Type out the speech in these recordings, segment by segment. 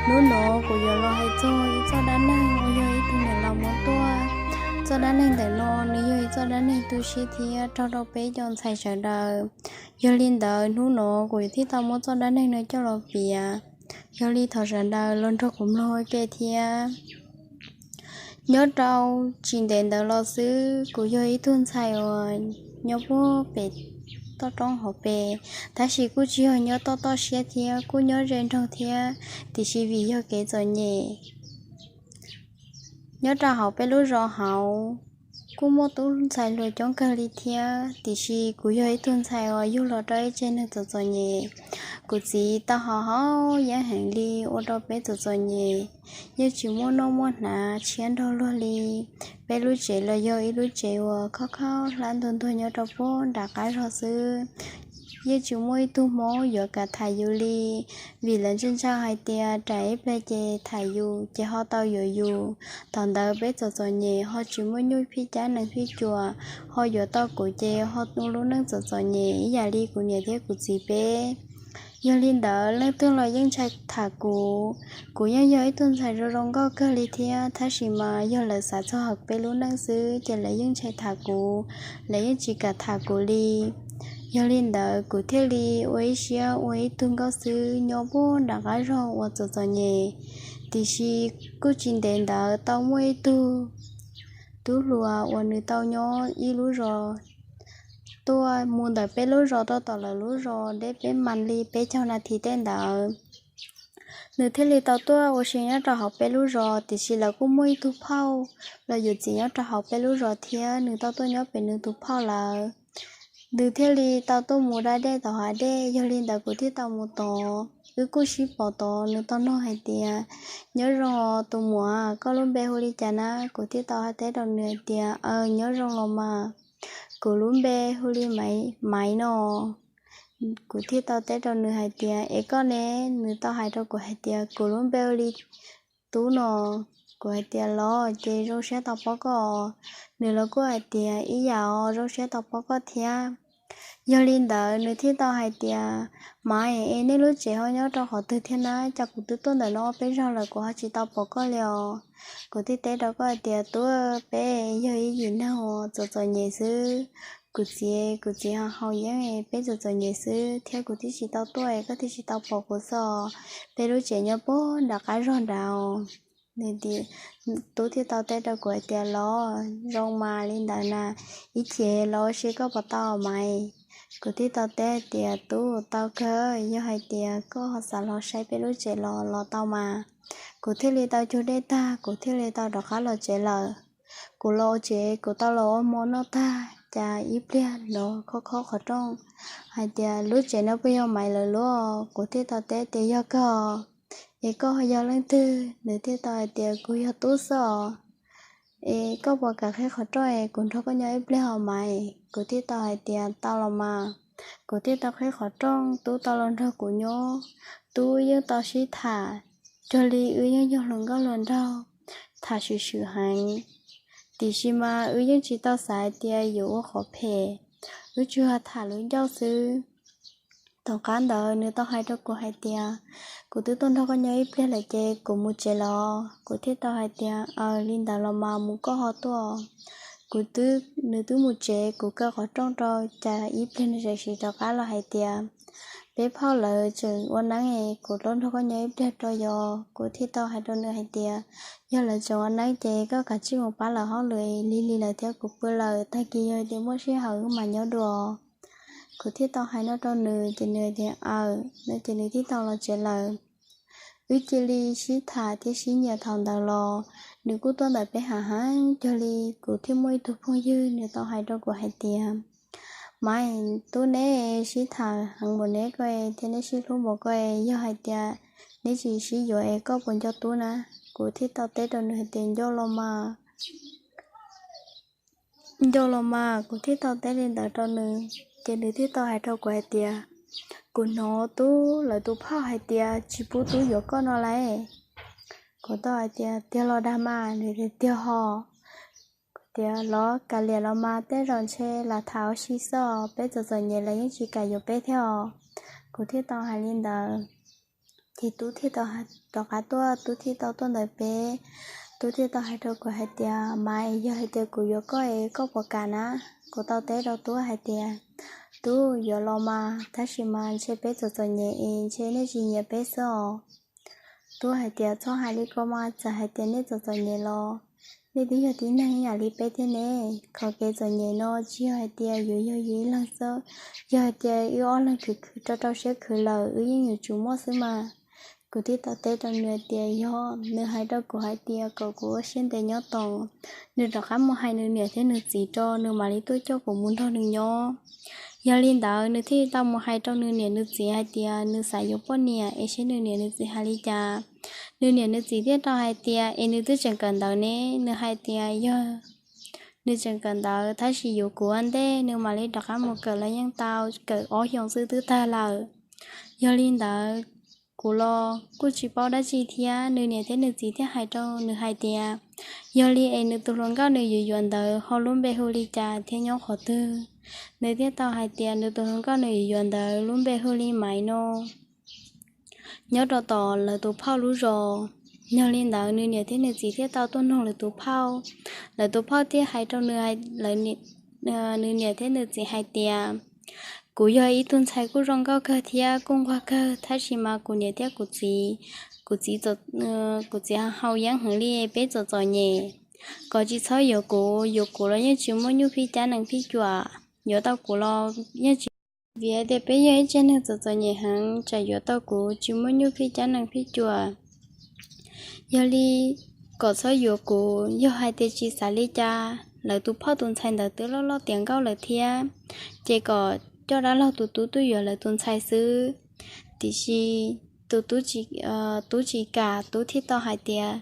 Hnub no kuv yuav los hais txog ib txoj dab neeg uas yog ib tug niam laus muab tuaj. Txoj dab neeg ntawm no nws yog ib txoj dab neeg tu siab thiab raug rau peb cov ntxhais sawv daws. Yog li ntawd hnub no kuv thiaj tau muab txoj dab neeg no coj los piav. Yog li thov sawv daws los nrog kuv mloog ua ke thiab. Nyob rau tsis ntev ntawd los xwb, kuv yog ib tug ntxhais uas nyob puag pem toj roob hauv pes, tab sis kuj tsis yog nyob toj toj siab thiab, kuj nyob ze nroog thiab, tiam sis vim yog kev txom nyem nyob rau hauv peb lub zos hauv kuj muaj tub ntxhais hluas coob kawg li thiab, tiam sis kuv yog ib tug ntxhais uas yug los rau ib tsev neeg txom txom nyem. Kuv txiv tau haus haus yeeb heev li, ua rau peb txom txom nyem, yeej tsis muaj noj muaj hnav tshiab nrog luag li. Peb lub tsev los yog ib lub tsev uas khob khob hlab ntuag ntuag nyob rau puag nram qab zog xwb. Yeej tsis muaj ib tug Hmoob yuav kam tham yus li, vim lawv ntshai ntshai hais tias tsam ib pliag ces tham yus ces ho tau yuav yus. Thaum ntawd peb txom txom nyem ho tsis muaj nyuj phij cab nees phij cuam, ho yuav tau kuv ces ho ua lub neej txom txom nyem ib yam li kuv niam thiab kuv txiv peb. Yog li ntawd leej twg los yeej ntshai tham kuv. Kuv yeej yog ib tug ntxhais zoo zoo nkauj kawg li thiab, tab sis mas yog lawv xav txog hauv peb lub neej xwb ces lawv yeej ntshai tham kuv, lawv yeej tsis kam tham kuv li. Yog li ntawd kuv thiaj li ua ib siab ua ib tug nkauj xwb nyob puag nram qab zog ua txom txom nyem. Tiam sis kuj tsis ntev ntawd tau muaj ib tug tub hluas uas nws tau nyob ib lub zos tuaj mus ntawm peb lub zos rau tom lawv lub zos deb peb mas li peb caug nas this tej ntawd. Nws thiaj li tau tuaj ua si nyob rau hauv peb lub zos, tiam sis lawv kuj muaj ib tug phauj los yuav txiv nyob rau hauv peb lub zos thiab, nws tau tuaj nyob pem nws tus phauj lawm. Nws thiaj li tau tuaj mus da dej tom hav dej, yog li ntawd kuv thiaj tau mus tod. Wb kuj sib pom tod, nws tau nug hais tias, nyob zoo os tus muam, koj lub npe hu li cas na? Kuv thiaj tau hais teb rau nws hais tias, aw, nyob zoo los mas, kuv lub npe hu li Maiv no. Kuv thiaj tau teb rau nws hais tias, es koj ne? Nws tau hais rau kuv hais tias, kuv lub npe hu li Tub no. Kuv hais tias, los ces zoo siab tau pom koj. Nws los kuj hais tias, ib yam os, zoo siab tau pom koj thiab. Yog li ntawd nws thiaj tau hais tias, Maiv, es nej lub tsev ho nyob rau qhov twg thiab na? Cas kuv twb tuaj ntawm no ob peb zaug lawm kuv ho tsis tau pom koj li os. Kuv thiaj teb rau koj hais tias, Tub, peb yog ib yim neeg uas txom txom nyem xwb. Kuv txiv, kuv txiv ho haus yeeb, peb txom txom nyem xwb thiab kuv thiaj tsis tau tuaj, koj thiaj tsis tau pom kuv xwb os. Peb lub tsev nyob puag nram qab zog nrad. Nws, Tub thiaj tau teb rau kuv hais tias, los zoo mas li ntawd na, ib chim los ua si koj puas tau Maiv? Kuv thiaj tau teb hais tias, Tub, tau kawg, yog hais tias koj ho xav los saib peb lub tsev los los tau mas. Kuv thiaj li tau cug dej tag, kuv thiaj li tau rov qab los tsev lawm. Kuv los tsev, kuv tau los ua hmo noj tag, cas ib pliag nrov khob khob qhov rooj hais tias, Lub tsev no puas yog Maiv lawv lub? Kuv thiaj tau teb tias, Yog kawg. Es koj yog leej twg? Nws thiaj tau hais tias, Kuv yog Tub xwb os. Es koj puas kam qhib qhov rooj es kuv nrog koj nyob ib pliag os Maiv? Kuv thiaj tau hais tias, Tau los mas. Kuv thiaj tau qhib qhov rooj, Tub tau los nrog kuv nyob. Tub yeej tau sib tham, cuag li wb yeej yog hluas nkauj hluas nraug, tham swm swm heev. Tiam sis mas wb yeej tsis tau xav hais tias yuav ua qhov phem, wb tsuas tham lub ncauj xwb. Tom qab ntawd nws tau hais rau kuv hais tias, Kuv twb tuaj nrog koj nyob ib pliag lawm ces kuv mus tsev los. Kuv thiaj tau hais tias, Aws, li ntawd los mas mus koj ho tuaj. Kuv, nws twb mus tsev, kuv kaw qhov rooj rau, cas ib pliag nws tseem rov qab los hais tias, Peb phauj lawv tseem ua neeb es kuv tuaj nrog koj nyob ib pliag rau yos. Kuv thiaj tau hais rau nws hais tias, Yog lawv tseem ua neeb ces koj kav tsij mus pab lawv hauj lwm, lig lig lawm thiab kuv pw lawm, tag kis yog tias muaj sij hawm wb mam nyob dua. Kuv thiaj tau hais no rau nws ces nws tias, Aws, no ces nws thiaj tau los tsev lawm. Wb cia li sib tham thiab sib nyiam thaum ntawd los, nws kuj tuaj ntawm peb hav heev cuag li, kuv thiaj muaj ib tug phooj ywg nws tau hais rau kuv hais tias, Maiv, Tub neb sib tham heev npaum neb ko thiab neb sib hlub npaum ko, yog hais tias neb tsis sib yuav es koj puas nco Tub na? Kuv thiaj tau teb rau nws hais tias, Nco los mas. Nco los mas. Kuv thiaj tau teb li ntawd rau nws, ces nws thiaj tau hais rau kuv hais tias, Kuv hnov Tub lawv tus phauj hais tias tsis pub Tub yuav koj no lauj. Kuv tau hais tias, Tiag los dag mas? Nws tias, Tiag ho. Kuv tias, Los kav liam los mas, tej zaum ntshe lam tham ua si xwb os, peb txom txom nyem lawv yeej tsis kam yuav peb thiab os. Kuv thiaj tau hais li ntawd. Es Tub thiaj tau rov qab tuaj, Tub thiaj tau tuaj ntawm peb. Tub thiaj tau hais rau kuv hais tias, Maiv, yog hais tias kuv yuav koj es koj puas kam na? Kuv tau teb rau Tub hais tias, Tub, yuav los mas, tab sis mas ntshe peb txom txom nyem es ntshe nej tsis nyiam peb xwb os. Tub hais tias, Txhob hais li ko mas, txawm hais tias nej txom txom nyem los nej twb yog tib neeg ib yam li peb thiab ne. Qhov kev txom nyem no tsis yog hais tias yuav yog yus ib leeg xwb, yog hais tias wb ob leeg khwv khwv rau rau siab khwv lawm wb yeej yuav tsum muaj xwb mas. Kuv thiaj tau teb rau nws tias, Yog, nws hais rau kuv hais tias kom kuv ua siab ntev nyob tos, nws rov qab mus hais nws niam thiab nws txiv rau nws mam li tuaj coj kuv mus nrog nws nyob. Yog li ntawd nws thiaj tau mus hais rau nws niam nws txiv hais tias nws xav yuav poj niam es seb nws niam nws txiv hais li cas. Nws niam nws txiv thiaj tau hais tias, Es nws twb tseem kawm ntawv ne? Nws hais tias yog nws tseem kawm ntawv, tab sis yuav kuv ua ntej nws mam li rov qab mus kawm los yeej tau, kawm ob xyoos xwb twb tag lawm. Yog li ntawd kuv los kuj tsis paub dab tsi thiab. Nws niam thiab nws txiv thiaj hais rau nws hais tias, Yog li es nws tus hluas nkauj nws yuav yuav ntawd ho lub npe hu li cas thiab nyob qhov twg? Nws thiaj tau hais tias nws tus hluas nkauj nws yuav yuav ntawd lub npe hu li Maiv no, nyob rau tom lawv tus phauj lub zos. Yog li ntawd nws niam thiab nws txiv thiaj tau tuaj nug lawv tus phauj. Lawv tus phauj thiaj hais rau nws, nws niam thiab nws txiv hais tias, Kuv yog ib tug ntxhais kuj zoo nkauj kawg thiab kuj nquag kawg, tab sis mas kuv niam thiab kuv txiv, kuv txiv, kuv txiv haus yeeb heev li, peb txom txom nyem. Koj tsis txhob yuav kuv, yuav kuv los yeej tsis muaj nyuj phij cab nees phij cuam, yuav tau kuv los yeej tsis, vim hais tias peb yog ib tsev neeg txom txom nyem heev, tsam yuav tau kuv tsis muaj nyuj phij cab nees phij cuam. Yog li kom txhob yuav kuv, yog hais tias tsis xav li cas, lawv tus phauj tus ntxhais ntawd twb loj loj tiav nkauj lawm thiab, ces kom coj dab laug tus tub tuaj yuav lawv tus ntxhais xwb. Tiam sis tus tub tsis kam, tub thiaj tau hais tias,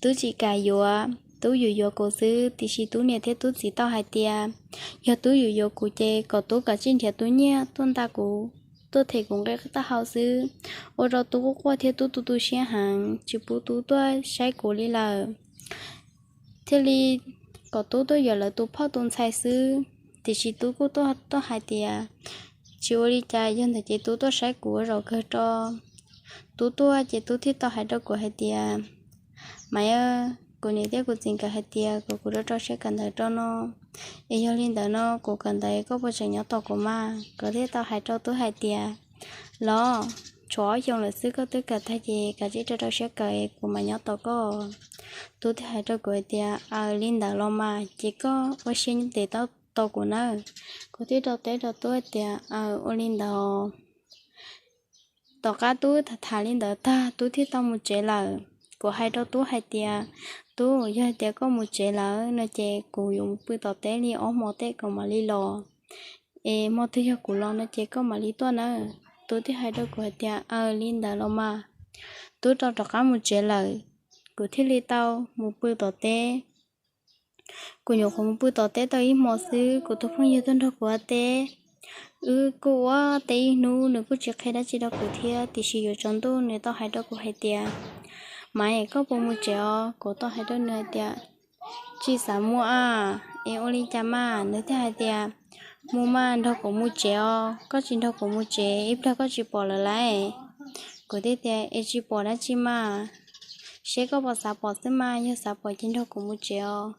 Tub tsis kam yuav, tub yuav yuav kuv xwb. Tiam sis tub niam thiab tub txiv tau hais tias, Yog tub yuav yuav kuv ces kom tub kav tsij nrhiav tub nyiaj tuaj nta kuv, tuaj them kuv nqi taub hau xwb. Ua rau tub quaj quaj thiab tub tu tu siab heev, tsis pub tub tuaj saib kuv li lawm. Thiaj li kom tub tuaj yuav lawv tus phauj tus ntxhais xwb. Tiam sis tub kuj tuaj hais tias, Tsis ua li cas, yog ntawd ces tub tuaj saib kuv ua zaum kawg tso. Tub tuaj ces tub thiaj tau hais rau kuv hais tias, Maiv, kuv niam thiab kuv txiv nkawd hais tias kom kuv rau rau siab kawm ntawv rau no, es yog li ntawd no kuv kawm ntawv koj puas tseem nyob tos kuv mas? Kuv thiaj tau hais rau tub hais tias, Los, tshuav ob xyoos lawm xwb, koj twb kawm tag ces kav tsij rau rau siab kawm, kuv mam nyob tos koj. Tub thiaj hais rau kuv hais tias, Aws, li ntawd los mas ces koj ua siab ntev tos kuv nawb. Kuv thiaj rau teb rau tub hais tias, Aws, ua li ntawd. Tom qab tub tham tham li ntawd tag, tub thiaj tau mus tsev lawm. Kuv hais rau tub hais tias, Tub, yog hais tias koj mus tsev lawm no ces kuv yuav mus pw tom teb li ob hmo tej kuv mam li los, es hmo twg yog kuv los no ces koj mam li tuaj nawb. Tub thiaj hais rau kuv hais tias, Aws, li ntawd los mas. Tub rov rov qab mus tsev lawm, kuv thiaj li tau mus pw tom teb. Kuv nyuam qhuav mus pw tom teb tau ib hmo xwb, kuv tus phooj ywg tuaj nrog kuv ua teb. Wb kuj ua teb ib hnub, nws kuj tsis qhia dab tsi rau kuv thiab, tiam sis yuav tsaus ntuj nws tau hais rau kuv hais tias, Maiv, koj puas mus tsev os? Kuv tau hais rau nws hais tias, Tsis xav mus a, es ua li cas mas? Nws thiaj hais tias, Mus mas, nrog kuv mus tsev os, koj tsis nrog kuv mus tsev ib pliag koj tsis pom lawv laiv. Kuv thiaj tias, Es tsis pom dab tsi mas, seb koj puas xav pom xwb mas, yog xav pom ces nrog kuv mus tsev os.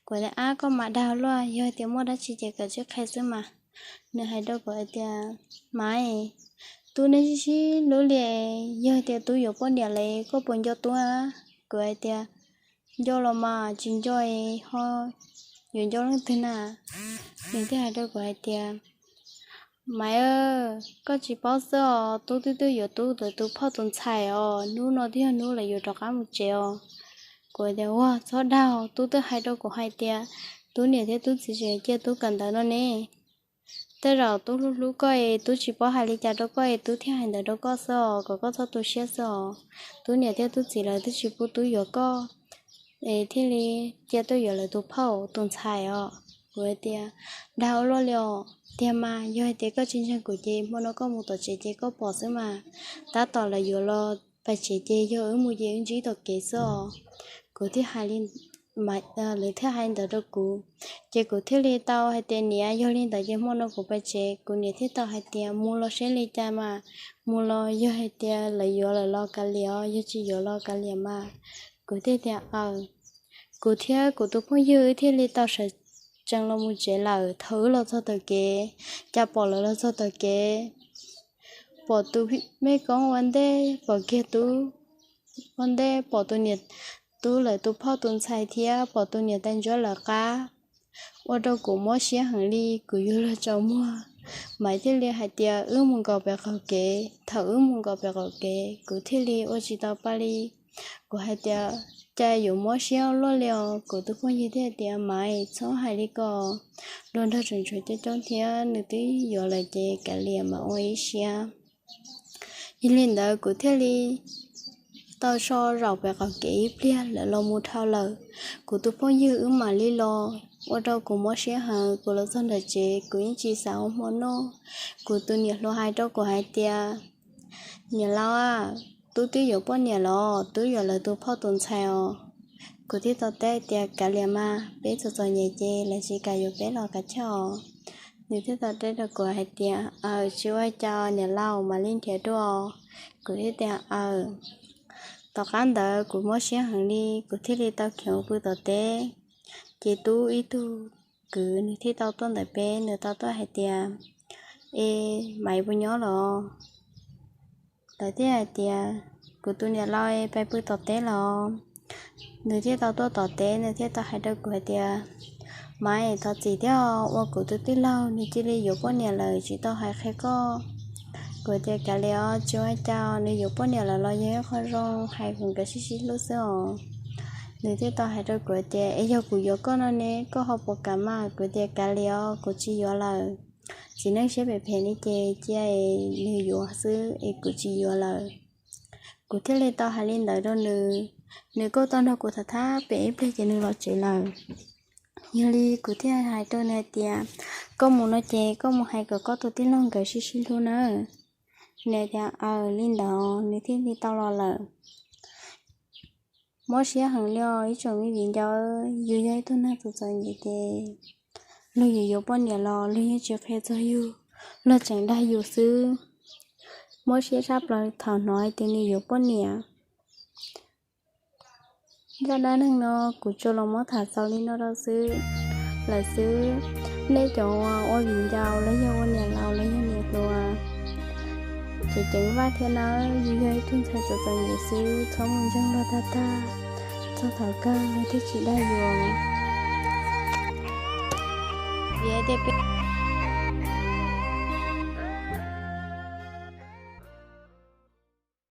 Kuv tias, Ab, koj mas dag luaj, yog tias muaj dab tsi ces koj tsij qhia xwb mas. Nws hais rau kuv hais tias, Maiv, tub neb sib sib hlub li, yog tias tub yuav poj niam lawm koj puas nco tub a? Kuv hais tias, Nco los mas, tsis nco ho yuav nco leej twg na? Nws thiaj hais rau kuv hais tias, Maiv, koj tsis paub xwb os, tub twb twb yuav tub ntawd tus phauj tus ntxhais os, hnub no twb yog hnub lawv yuav rov qab mus tsev os. Kuv tias, Ua, txhob dag, tub twb hais rau kuv hais tias tub niam thiab tub txiv tseem cia tub kawm ntawv no ne. Tej zaum tub hlub hlub koj es tub tsis paub hais li cas rau koj es tub thiaj hais ntawd rau koj xwb os, kom koj txhob tu siab xwb os. Tub niam thiab tub txiv lawv twb tsis pub tub yuav koj es thiaj li cia tuaj yuav lawv tus phauj tus ntxhais os. Kuv tias, Dag ua luaj li os. Tiag mas, yog hais tias koj tsis ntseeg kuv ces hmo no koj mus tom tsev ces koj pom xwb mas. Tab tom lawv yuav los pais tsev ces yog wb mus ces wb ntsib tom kev xwb os. Kuv thiaj hais li lawv thiaj hais ntawd rau kuv. Ces kuv thiaj li tau hais tias, niam, yog li ntawd ces hmo no kuv pais tsev. Kuv niam thiaj tau hais tias, mus los seb li cas mas, mus los yog hais tias lawv yuav lawm los kav liam os, yog tsis yuav los kav liam mas. Kuv thiaj tias, aw. Kuv thiab kuv tus phooj ywg wb thiaj li tau sawv tsees los mus tsev lawm. Thaum wb los txog tom kev, cas pom lawv los txog tom kev, pom tus me koob ua ntej, pom kiag tub ua ntej, pom tus niam, tub lawv tus phauj tus ntxhais thiab pom tus niam tais ntsuab lawv qab, ua rau kuv mob siab heev li, kuv yuav luag tsaus muag. Maiv thiaj li hais tias, wb mus nkaum pem qaum kev. Thaum wb mus nkaum pem qaum kev, kuv thiaj li ua tsis tau pa li. Kuv hais tias, cas yuav mob siab luaj li os? Kuv tus phooj ywg thiaj tias, Maiv, txhob hais li ko, luag nrog tseem tshuav coob coob thiab, nws twb yuav lawm ces kav liam mas ua ib siab. Yog li ntawd kuv thiaj li tau so zaum pem qaum kev ib pliag, lawv los mus dhau lawm. Kuv tus phooj ywg wb mam li los, ua rau kuv mob siab heev. Kuv los txog nram tsev, kuv yeej tsis xav ua hmo noj. Kuv tus niam hluas hais rau kuv hais tias, niam laus, tub twb yuav poj niam los, tub yuav lawv tus phauj tus ntxhais os. Kuv thiaj tau teb tias, kav liam mas, peb txom txom nyem ces lawv tsis kam yuav peb los kav chawj os. Nws thiaj tau teb rau kuv hais tias, aw, tsis ua cas niam laus, mam li nrhiav dua. Kuv thiaj tias, aw. Tom qab ntawd kuv mob siab heev li, kuv thiaj li tau khiav mus pw tom teb. Ces tub ib tug kwv nws thiaj tau tuaj ntawm peb, nws tau tuaj hais tias, es Maiv puas nyob los? Lawv thiaj hais tias, kuv tus niam laus pais pw tom teb los. Nws thiaj tau tuaj tom teb, nws thiaj tau hais rau kuv hais tias, Maiv, thov txim thiab, ua kuv tus tij laug nws cia li yuav poj niam lawm tsis tau hais qhia koj. Kuv tias, kav liam os, tsis ua cas, nws yuav poj niam lawm los yog ib qho zoo, hais kom nkawd sib sib hlub xwb os. Nws thiaj tau hais rau kuv tias, es yog kuv yuav koj no ne, koj ho puas kam mas? Kuv tias, kav liam os, kuv tsis yuav lawm. Txiv neej siab phem phem li ces cia es nws yuav xwb es kuv tsis yuav lawm. Kuv thiaj li tau hais li ntawd rau nws. Nws kuj tau nrog kuv tham thab pem ib pliag ces nws los tsev lawm. Yog li kuv thiaj hais rau nws hais tias, koj mus no ces koj mus hais kom koj tus tij laug nkawd sib sib hlub nawb. Nws tias, aw, li ntawd. Nws thiaj li tau los lawm. Mob siab heev li os ib tsoom me viv ncaus, yus yog ib tug neeg txom txom nyem ces luag yuav yuav poj niam los luag yeej tsis qhia txog yus, luag tseem dag yus xwb. Mob siab tshaj plaws thaum hnov hais tias nws yuav poj niam. Zaj dab neeg no kuv tsuas los muab tham xaus li no rau xwb lawm xwb. Nej cov ua viv ncaus los yog ua niam laus los yog niam hluas, ces ceev faj thiab nawb, yus yog ib tug ntxhais txom txom nyem xwb, txhob mus ntseeg luag tag tag, txog thaum kawg luag thiaj tsis dag yus. Vim tias peb